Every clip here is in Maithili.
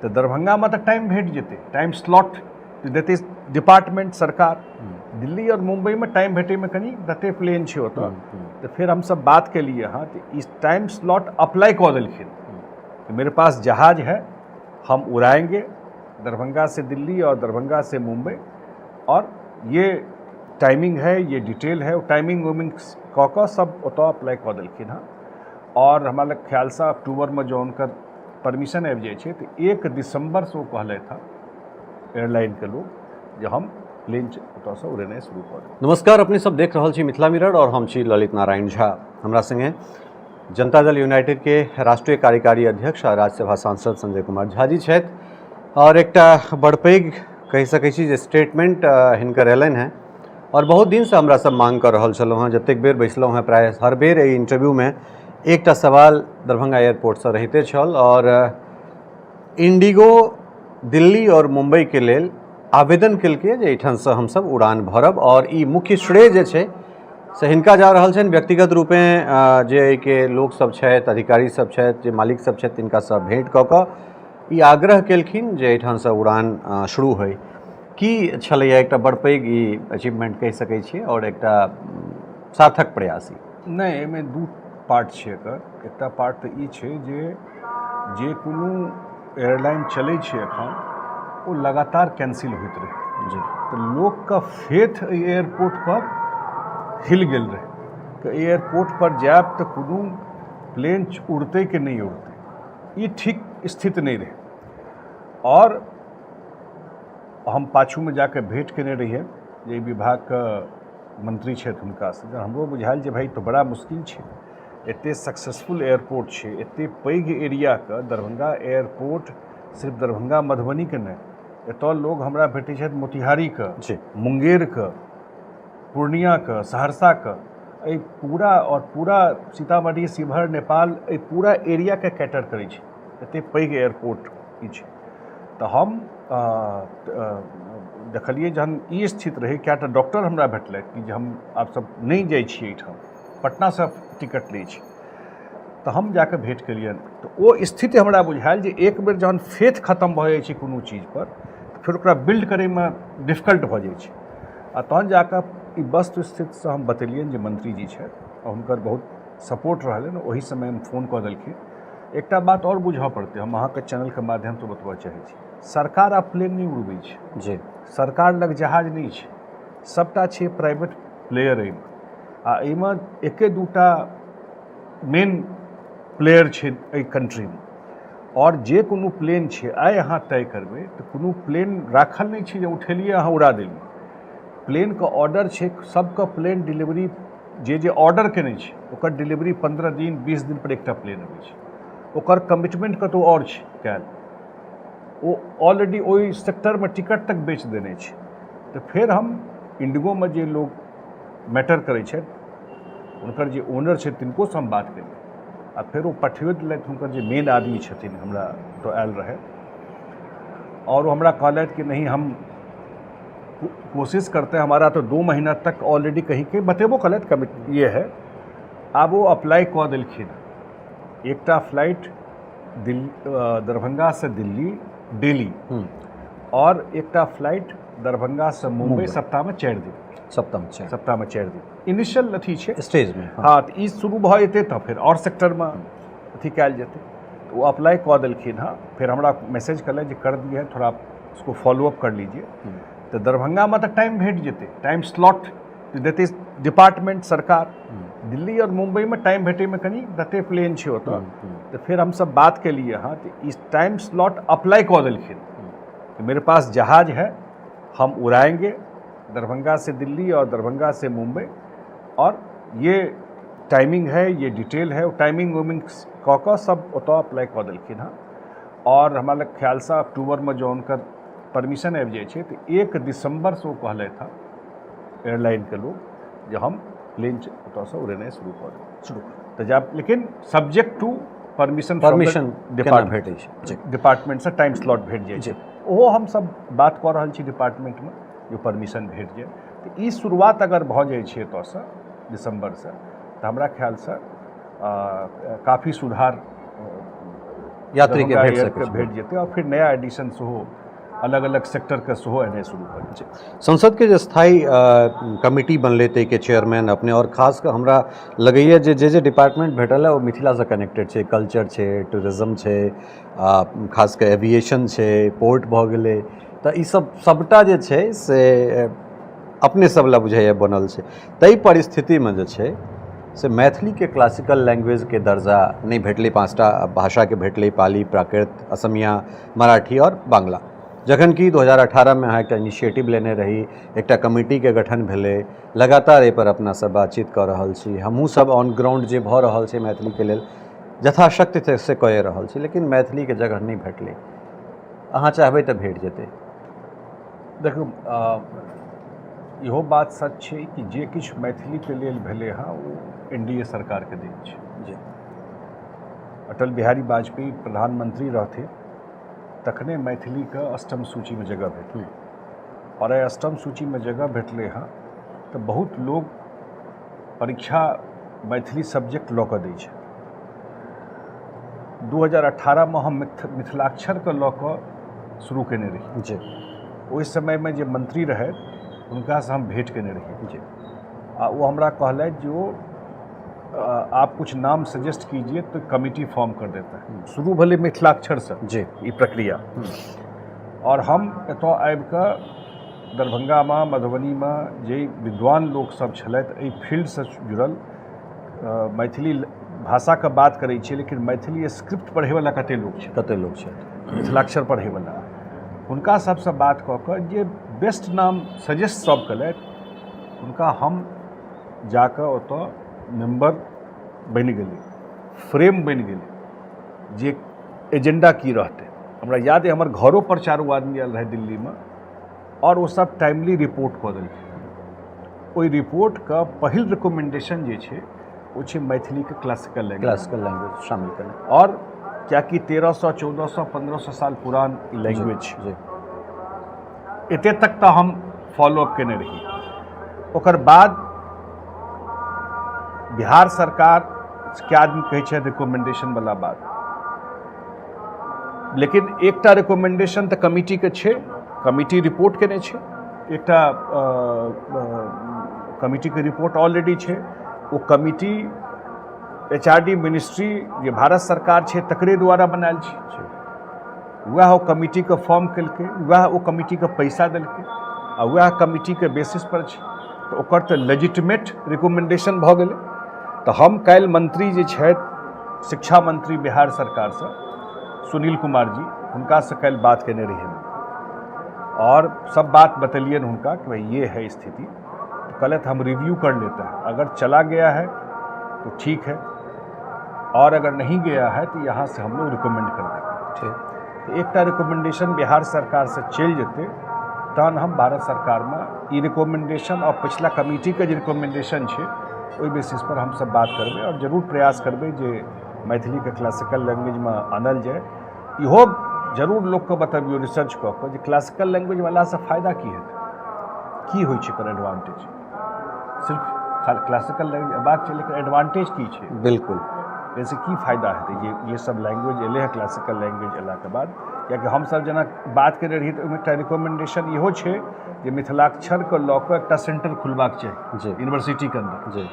तऽ दरभंगामे तऽ टाइम भेट जेतै, टाइम स्लॉट देतै डिपार्टमेंट सरकार। दिल्ली आओर मुम्बईमे टाइम भेटैमे कनि तते प्लेन छै ओतऽ। तऽ फेर हमसब बात केलियै हँ, तऽ ई टाइम स्लॉट अप्लाई कऽ देलखिन कि मेरे पास जहाज है, हम उड़ाएंगे दरभंगा से दिल्ली और दरभंगा से मुंबई और ये टाइमिंग है, ये डिटेल है। टाइमिंग उमिंग कऽ कऽ सब ओतऽ अप्लाई कऽ देलखिन हँ। आओर हमरा लग ख्यालसँ अक्टूबरमे जँ हुनकर परमिशन आबि जाइ छै तऽ 1 दिसम्बरसँ ओ कहलथि हँ एयरलाइनके लोक जे हम प्लेन ओतऽसँ उड़ेनाइ शुरू कऽ देब। नमस्कार, अपने सब देख रहल छी मिथिला मिरर और हम छी ललित नारायण झा। हमरा संगे जनता दल यूनाइटेड के राष्ट्रीय कार्यकारी अध्यक्ष आ राज्यसभा सांसद संजय कुमार झा जी छथि और एकटा बड़ पैघ कहि सकै छी जे स्टेटमेंट हिनकर अयलनि हेँ और बहुत दिनसँ हमरा सब मांग कऽ रहल छलहुँ हेँ। जतेक बेर बैसलहुँ हेँ, प्रायः हर बेर एहि इंटरव्यूमे एकटा सवाल दरभंगा एयरपोर्टसँ रहिते छल और इंडिगो दिल्ली और मुम्बईके लेल आवेदन केलकै जे एहिठामसँ हमसब उड़ान भरब और ई मुख्य श्रेय जे छै से हिनका जा रहल छनि। व्यक्तिगत रूपेँ जे एहिके लोकसब छथि, अधिकारी सब छथि, जे मालिक सब छथि, तिनकासँ भेँट कऽ कऽ ई आग्रह केलखिन जे एहिठामसँ उड़ान शुरू होइ। की छलैए एकटा बड़ पैघ ई अचीवमेंट कहि सकै छियै आओर एकटा सार्थक प्रयास ई? नहि, एहिमे दू पार्ट छै एकर। एकटा पार्ट तऽ ई छै जे जे कोनो एयरलाइन चलै छै एखन, ओ लगातार कैंसिल होइत रहै। तऽ लोकके फेथ एहि एयरपोर्टपर हिल गेल रहै तऽ एहि एयरपोर्टपर जायब तऽ कोनो प्लेन उड़तै कि नहि उड़तै, ई ठीक स्थिति नहि रहै। आओर हम पाछूमे जाके भेँट केने रहियै जे एहि विभागके मंत्री छथि हुनकासँ। जहन हमरो बुझायल जे भाइ तऽ बड़ा मुश्किल छै, एते सक्सेसफुल एयरपोर्ट छै, एते पैघ एरियाके दरभंगा एयरपोर्ट, सिर्फ दरभंगा मधुबनीके नहि, एतऽ लोग हमरा भेटै छथि मोतिहारीके, मुंगेरके, पूर्णियाके, सहरसाके, एहि पूरा आओर पूरा सीतामढ़ी, शिवहर, नेपाल, एहि पूरा एरियाके कैटर करै छै। एते पैघ एयरपोर्ट ई छै। तऽ हम देखलियै जहन ई स्थिति रहै, कएटा डॉक्टर हमरा भेटलथि कि जे हम आब सब नहि जाइ छी एहिठाम, पटनासँ टिकट लै छी। तऽ हम जाकऽ भेँट केलियनि तऽ ओ स्थिति हमरा बुझायल जे एक बेर जहन फेथ खतम भऽ जाइ छै कोनो चीजपर, तऽ फेर ओकरा बिल्ड करैमे डिफिकल्ट भऽ जाइ छै। आ तहन जाकऽ ई वस्तु स्थितिसँ हम बतेलियनि जे मंत्रीजी छथि आ हुनकर बहुत सपोर्ट रहलनि। ओहि समयमे फोन कऽ देलखिन। एकटा बात आओर बुझऽ पड़तै, हम अहाँके चैनलके माध्यमसँ बतबऽ चाहै छी, सरकार आब प्लेन नहि उड़बै छै। सरकार लग जहाज नहि छै, सबटा छै प्राइवेट प्लेयर एहिमे। आ एहिमे एके दूटा मेन प्लेयर छै एहि कंट्रीमे। आओर जे कोनो प्लेन छै, आइ अहाँ तय करबै तऽ कोनो प्लेन राखल नहि छै जे उठेलियै अहाँ उड़ा देलियै। प्लेनके ऑर्डर छै, सबके प्लेन डिलीवरी जे जे ऑर्डर केने छै ओकर डिलीवरी 15 दिन 20 दिन पर एकटा प्लेन अबै छै। ओकर कमिटमेंट कतहु आओर छै कयल, ओ ऑलरेडी ओहि सेक्टरमे टिकट तक बेच देने छै। तऽ फेर हम इंडिगोमे जे लोग मैटर करै छथि, हुनकर जे ओनर छथि, तिनकोसँ हम बात केलियै आ फेर ओ पठियो देलथि। हुनकर जे मेन आदमी छथिन, हमरा तऽ आयल रहै और वो हमरा कहलथि कि नहीं, हम कोशिश करते हैं, हमारा तो 2 महीना तक ऑलरेडी कहीं के बतेबो कहलथि, कमिट ये है। आब ओ अप्लाई कऽ देलखिन एकटा फ्लाइट दरभंगासँ दिल्ली डेली और एकटा फ्लाइट दरभंगासँ मुम्बई सप्ताहमे 4 दिन। सप्ताहमे चारि। सप्ताहमे 4 दिन इनिशियल अथी छै। स्टेजमे। हँ, तऽ ई शुरू भऽ जेतै तऽ फेर आओर सेक्टरमे अथी कयल जेतै। तऽ ओ अप्लाई कऽ देलखिन हँ। फेर हमरा मैसेज कयलनि जे कर दिए हैं, थोड़ा उसको फॉलो अप कर लीजिए। तऽ दरभंगामे तऽ टाइम भेट जेतै, टाइम स्लॉट देतै डिपार्टमेंट सरकार। दिल्ली आओर मुम्बईमे टाइम भेटैमे कनि तते प्लेन छै ओतऽ। तऽ फेर हमसब बात केलियै हँ, तऽ ई टाइम स्लॉट अप्लाई कऽ देलखिन कि मेरे पास जहाज है, हम उड़ाएंगे दरभंगा से दिल्ली और दरभंगा से मुंबई और ये टाइमिंग है, ये डिटेल है। टाइमिंग उमिंग कऽ कऽ सब ओतऽ अप्लाई कऽ देलखिन हँ। आओर हमरा लग ख्यालसँ अक्टूबरमे जँ हुनकर परमिशन आबि जाइ छै तऽ 1 दिसम्बरसँ ओ कहलथि हँ एयरलाइनके लोक जे हम प्लेन ओतऽसँ उड़ेनाइ शुरू कऽ देब। शुरू। तऽ जाब लेकिन सब्जेक्ट टू परमिशन। परमिशन केना भेटै छै जी। डिपार्टमेंटसँ टाइम स्लॉट भेट जाइ छै। ओहो हमसब बात कऽ रहल छी डिपार्टमेंटमे जे परमिशन भेट जाय। तऽ ई शुरुआत अगर भऽ जाइ छै एतऽसँ दिसम्बरसँ, तऽ हमरा ख्यालसँ काफी सुधार यात्रीके दरभंगा भेट एयर सकै के छै। भेट जेतै आओर फेर नया एडिशन सेहो अलग अलग सेक्टरके सेहो एनाइ शुरू भऽ जेतै। संसदके जे स्थायी कमिटी बनलै ताहिके चेयरमैन अपने, आओर खास कऽ हमरा लगैए जे जे जे डिपार्टमेंट भेटल है ओ मिथिलासँ कनेक्टेड छै, कल्चर छै, टूरिज्म छै, खास कऽ एविएशन छै, पोर्ट भऽ गेलै, तऽ ई सब सबटा जे छै से अपने सब लए बुझाइए बनल छै। ताहि परिस्थितिमे जे छै से मैथिलीके क्लासिकल लैंग्वेजके दर्जा नहि भेटलै, 5टा भाषाके भेटलै, पाली, प्राकृत, असमिया, मराठी आओर बांग्ला। जखन कि 2018मे अहाँ एकटा इनिशिएटिव लेने रही, एकटा कमिटीके गठन भेलै, लगातार एहिपर अपना सब बातचीत कऽ रहल छी, हमहूँ सब ऑन ग्राउंड जे भऽ रहल छै मैथिलीके लेल यथाशक्ति से कए रहल छी, लेकिन मैथिलीके जगह नहि भेटलै। अहाँ चाहबै तऽ भेट जेतै। देखू, इहो बात सच छै कि जे किछु मैथिलीके लेल भेलै हँ ओ NDA सरकारके देन छै। जी। अटल बिहारी वाजपेयी प्रधानमंत्री रहथिन तखने मैथिलीके अष्टम सूचीमे जगह भेटलै, आओर एहि अष्टम सूचीमे जगह भेटलै हँ तऽ बहुत लोग परीक्षा मैथिली सब्जेक्ट लऽ कऽ दै छै। 2018मे हम मिथिलाक्षरके लऽ कऽ शुरू केने रही। जी। ओहि समयमे जे मंत्री रहथि हुनकासँ हम भेँट केने रही। जी। आ ओ हमरा कहलथि जे ओ आप कुछ नाम सजेस्ट कीजिए तो कमिटी फॉर्म कर देता है। शुरू भेलै मिथिलाक्षरसँ जी ई प्रक्रिया, आओर हम एतऽ आबिकऽ दरभंगामे, मधुबनीमे जे विद्वान लोकसभ छलथि एहि फील्डसँ जुड़ल, मैथिली भाषाके बात करै छियै लेकिन मैथिली स्क्रिप्ट पढ़ैवला कते लोक छै, कते लोक छथि मिथिलाक्षर पढ़ैवला, हुनका सबसँ बात कऽ कऽ जे बेस्ट नाम सजेस्ट सब केलथि हुनका हम जाकऽ ओतऽ मेम्बर बनि गेलै, फ्रेम बनि गेलै जे एजेंडा की रहतै। हमरा याद अइ हमर घरो पर 4 आदमी आयल रहै दिल्लीमे आओर ओ सब टाइमली रिपोर्ट कऽ देलखिन। ओहि रिपोर्टके पहिल रिकमेंडेशन जे छै ओ छै मैथिलीके क्लासिकल लैंग्वेज, क्लासिकल लैंग्वेज शामिल करना। आओर कियाकि 1300, 1400, 1500 साल पुरान ई लैंग्वेज छै। जी। एते तक तऽ हम फॉलोअप केने रही। ओकर बाद बिहार सरकार के आदमी कहै छै रिकमेंडेशन वाला बात, लेकिन एकटा रिकमेंडेशन तऽ कमिटीके छै, कमिटी रिपोर्ट केने छै, एकटा कमिटीके रिपोर्ट ऑलरेडी छै। ओ कमिटी HRD ministry जे भारत सरकार छै तकरे द्वारा बनायल छै। वएह ओ कमिटीके फॉर्म केलकै, वएह ओ कमिटीके पैसा देलकै आ वएह कमिटीके बेसिस पर छै, तऽ ओकर तऽ लेजिटिमेट रिकमेंडेशन भऽ गेलै। तऽ हम काल्हि मंत्री जे छथि, शिक्षा मंत्री बिहार सरकारसँ सुनील कुमार जी, हुनकासँ काल्हि बात केने रहियनि और सब बात बतेलियनि हुनका कि भाई ये है स्थिति। तो कहलथि हम रिव्यू कर लेते हैं, अगर चला गया है तो ठीक है और अगर नहीं गया है तो यहाँ से हम लोग रिकमेंड कर देंगे। ठीक। तऽ एकटा रिकमेंडेशन बिहार सरकारसँ चलि जेतै तहन हम भारत सरकारमे ई रिकमेंडेशन और पिछला कमिटीके जे रिकमेंडेशन छै ओहि बेसिस पर हमसब बात करबै और जरूर प्रयास करबै जे मैथिलीके क्लासिकल लैंग्वेजमे आनल जाय। इहो जरूर लोकके बतबियौ रिसर्च कऽ कऽ जे क्लासिकल लैंग्वेज वालासँ फायदा की हेतै, की होइ छै एकर एडवांटेज। सिर्फ क्लासिकल लैंग्वेज अयबाक छै लेकिन एडवांटेज की छै, बिल्कुल एहिसँ की फायदा हेतै जे ये सब लैंग्वेज एलै हँ क्लासिकल लैंग्वेज एलाके बाद। कियाकि हमसब जेना बात केने रहियै तऽ ओहिमे एकटा रिकमेंडेशन इहो छै जे मिथिलाक्षरके लऽ कऽ एकटा सेंटर खुलबाक चाही जी यूनिवर्सिटीके अन्दर। जी।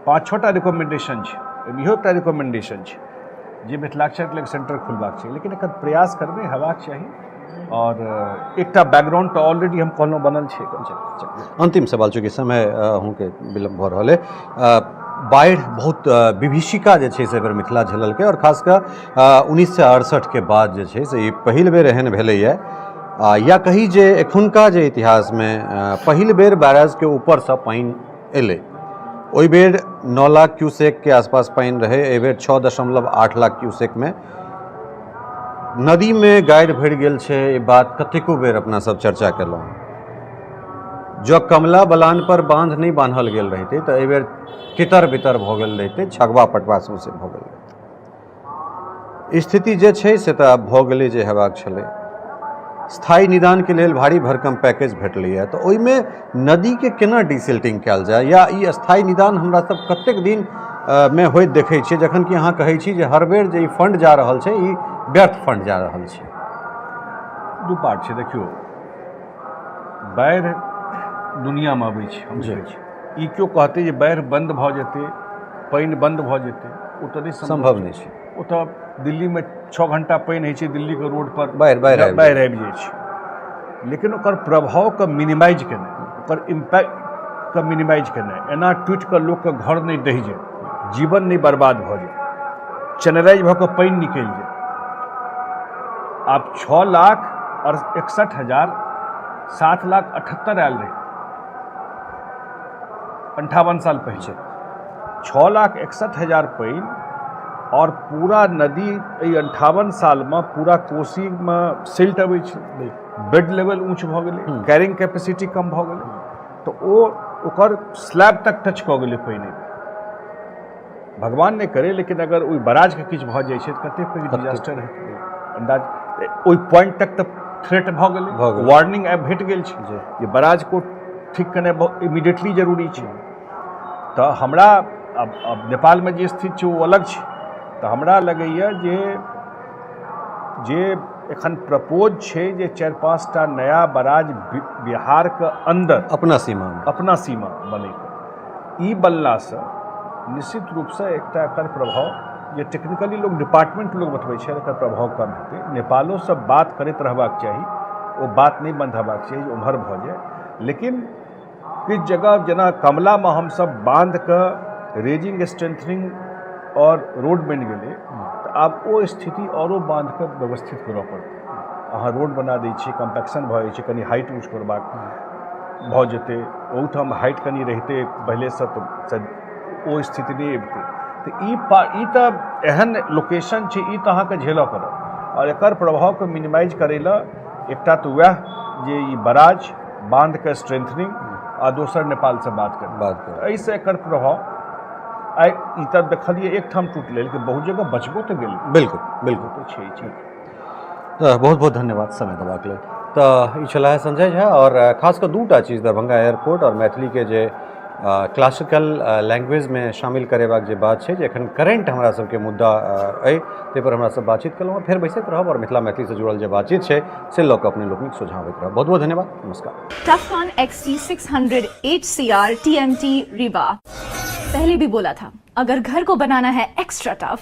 5-6टा रिकमेंडेशन छै, ओहिमे इहो एकटा रिकमेंडेशन छै जे मिथिलाक्षरके लेल सेंटर खुलबाक चाही, लेकिन एकर प्रयास करबै, हेबाक चाही। और एकटा बैकग्राउंड तऽ ऑलरेडी हम कहलहुँ बनल छै। अंतिम सवाल, चूँकि समय अहूँके विलम्ब भऽ रहल अइ, बाढ़ि बहुत विभीषिका जे छै से एहि बेर मिथिला झेललकै और खास कऽ 1968 के बाद जे छै से ई पहिल बेर एहन भेलैए, या कही जे एखुनका जे इतिहासमे पहिल बेर बैराजके ऊपरसँ पानि एलै। ओहि बेर 9 लाख क्यूसेकके आसपास पानि रहै, एहि बेर 6.8 लाख क्यूसेकमे नदीमे गारि भरि गेल छै। ई बात कतेको बेर अपना सब चर्चा केलहुँ। जँ कमला बलान पर बांध नहि बान्हल गेल रहितै तऽ एहि बेर तितर बितर भऽ गेल रहितै, छगवा पटवा सौंसे भऽ गेल रहितै। स्थिति जे छै से तऽ आब भऽ गेलै जे हेबाक छलै। स्थायी निदानके लेल भारी भरकम पैकेज भेटलैए, तऽ ओहिमे नदीके केना डिसिल्टिंग कयल जाय, या ई स्थायी निदान हमरा सब कतेक दिन मे होइत देखै छियै, जखन कि अहाँ कहै छी जे हर बेर जे ई फंड जा रहल छै ई व्यर्थ फंड जा रहल छै। दू पार्ट छै। देखियौ, बाढ़ि दुनियामे अबै छै, हम जी। कहै छी ई केओ कहतै जे बाढ़ि बन्द भऽ जेतै, पानि बन्द भऽ जेतै, ओ तऽ नहि सम्भव नहि छै। ओ तऽ दिल्लीमे 6 घंटा पानि होइ छै, दिल्लीके रोड पर बाढ़ि बाढ़ि आबि बाढ़ि आबि जाइ छै, लेकिन ओकर प्रभावके मिनिमाइज केनाइ, ओकर इम्पैक्टके मिनिमाइज केनाइ, एना टूटि कऽ लोकके घर नहि दहि जाय, जीवन नहि बर्बाद भऽ जाय, चैनलाइज भऽ कऽ पानि निकलि जाय। आब 6,61,000, 7,78,000 आयल रहै 58 साल पहिले, 6,61,000 पानि आओर पूरा नदी एहि 58 सालमे पूरा कोसीमे सिल्ट अबै छै, बेड लेवल ऊँच भऽ गेलै, कैरिंग कैपेसिटी कम भऽ गेलै, तऽ ओ ओकर स्लैब तक टच कऽ गेलै पानि। भगवान नहि करे, लेकिन अगर ओहि बराजके किछु भऽ जाइ छै तऽ कतेक पैघ डिजास्टर हेतै अन्दाज। ओहि पॉइंट तक तऽ थ्रेट भऽ गेलै, भऽ गेलै। वार्निंग आबि भेट गेल छै जे बराज को ठीक केनाइ बहुत इमीडिएटली जरूरी छै। तऽ हमरा आब नेपालमे जे स्थिति छै ओ अलग छै। तऽ हमरा लगैए जे जे एखन प्रपोज छै जे 4-5टा नया बराज बिहारके अन्दर अपना सीमामे अपना सीमा बनैके, ई बनलासँ निश्चित रूपसँ एकटा एकर प्रभाव जे टेक्निकली लोग डिपार्टमेंट लोग बतबै छै एकर प्रभाव कम हेतै। नेपालोसँ बात करैत रहबाक चाही, ओ बात नहि बन्द हेबाक चाही जे ओम्हर भऽ जाय, लेकिन किछु जगह जेना कमलामे हमसब बाँधके रेजिंग स्ट्रेंथनिंग आओर रोड बनि गेलै, तऽ आब ओ स्थिति आओरो बाँधके व्यवस्थित करऽ पड़तै। अहाँ रोड बना दै छियै, कम्पैक्शन भऽ जाइ छै, कनि हाइट ऊँच करबाक भऽ जेतै, ओहूठाम हाइट कनि रहितै पहिलेसँ तऽ ओ स्थिति नहि अबितै। तऽ ई तऽ एहन लोकेशन छै, ई तऽ अहाँके झेलऽ पड़त आओर एकर प्रभावके मिनिमाइज करै लए एकटा तऽ वएह जे ई बराज बाँधके स्ट्रेंथनिंग आ दोसर नेपालसँ बात करब बात करब। एहिसँ एकर प्रभाव आइ ई तऽ देखलियै एकठाम टूटलै, लेकिन बहुत जगह बचबो तऽ गेलै। बिल्कुल बिल्कुल तऽ छै ई चीज। तऽ बहुत बहुत धन्यवाद समय देबाक लेल। तऽ ई छलाह संजय झा आओर खास कऽ दूटा चीज, दरभंगा एयरपोर्ट आओर मैथिलीके जे क्लासिकल लैंग्वेजमे शामिल करेबाक जे बात छै, जे एखन करेंट हमरा सबके मुद्दा अइ, ताहिपर हमरा सब बातचीत केलहुँ। फेर बैसैत रहब आओर मिथिला मैथिलीसँ जुड़ल जे बातचीत छै से लऽ कऽ अपने लोकनिक सोझाँ अबैत रहब। बहुत बहुत धन्यवाद, नमस्कार। Tufcon XT600 HCR TMT Rewa। पहले भी बोला था, अगर घर को बनाना है एक्स्ट्रा टफ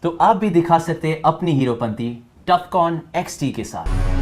तो आप भी दिखा सकते हैं अपनी हीरोपंती टफकॉन XT के साथ।